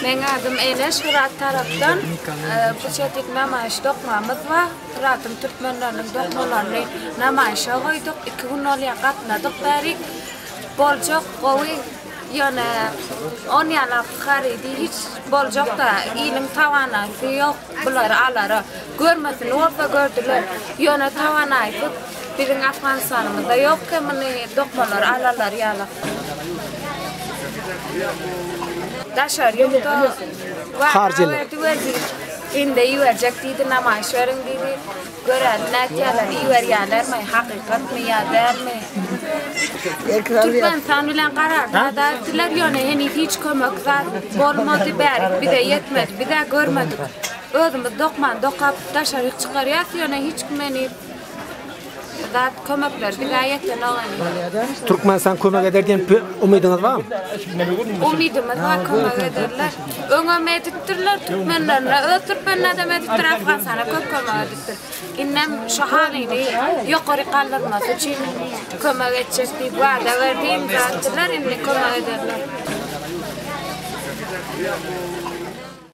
Meň adym Eneş, Hyrat tarapdan. Bu çetik namaýyş dokmamyz bar. Hyratyň türkmenleriniň dokmalaryny namaýyşa goýduk. 2 gün bolýar gatnadyk bärik. Boljak gowy. Ýöne on ýalak harydy hiç boljakda iliň tawanaýsy ýok bulary alara. Görmesini bolsa gördüler. Ýöne tawanaýsy biziň Afganistanymyzda ýok ki muny dokmalary alarlar ýalak. Daşary ýurtda wada berdi wezir. Indi iberjek diýdi, namaýyş beriň diýdi. Göräli nätýärler, iberýärlermi, hakykatmy ýa dälmi? Türkmenistan bilen kararda etdiler, ýöne heniz hiç kömek zat bolmady, bärik bize ýetmedi, biz-ä görmedik. Özümiz dokmany dokap daşaryk çykarýas, ýöne hiç kim heniz zat kömekler bize ýetenok heniz. Türkmenistan kömek eder diýen umydyňyz barmy? Umydymyz bar kömek ederler. Öňem edipdirler türkmenlerine, öz türkmenlerinem edipdir, Afganystana köp kömek edipdir. Indem şu halyny ýokary galdyrmasy üçin kömek etjek diýip wada berdi, imza atdylar, indi kömek ederler.